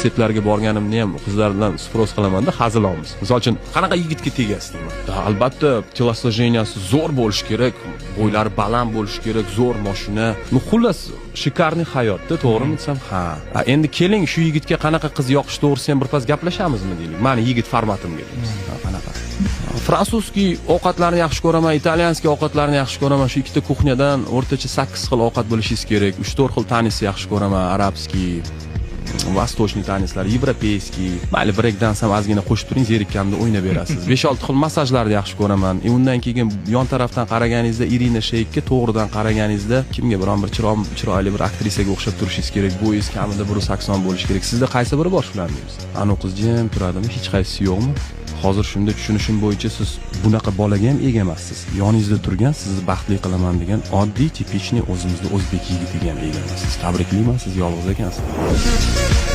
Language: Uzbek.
Setlarga borganimda ham qizlar bilan спрос qilamanda, hazilamiz. Misol uchun, qanaqa yigitga tegasiz deyman. Да, albatta, телосложения si zo'r bo'lishi kerak, bo'ylari baland bo'lishi kerak, zo'r mashina. Ну, xullas, шикарный hayotda, to'g'rimi desam, ha. A, endi keling, shu yigitga qanaqa qiz yoqish to'g'risida ham birpas gaplashamizmi deylik. Mani yigit formatimga deymiz. Ha, qanaqa? Французский ovqatlarni yaxshi ko'raman, итальянский ovqatlarni yaxshi ko'raman. Shu ikkita кухня dan o'rtacha 8 xil ovqat bilishingiz kerak. 3-4 xil танец yaxshi ko'raman, арабский, восточный танец lar, европейский. Mayli, break dance ham ozgina qo'shib turing, zerikkamda o'ynab berasiz. 5-6 xil massajlarni yaxshi ko'raman. E, undan keyin yon tarafdan qaraganingizda Irina Sheykka, to'g'ridan qaraganingizda kimga biron bir chiroyli bir aktrisaga o'xshab turishingiz kerak. Bo'yingiz kamida 180 bo'lishi kerak. Sizda qaysi biri bor shularni deymiz. Anu qiz jim turadimi? Hech qaysisi yo'qmi? Hozir shunda tushunishim bo'yicha siz bunaqa bolaga ham ega emassiz. Yoningizda turgan, sizni baxtli qilaman degan oddiy, типичный o'zimizni o'zbek yigitiga ham ega emassiz. Tabriklayman, siz yolg'iz ekansiz.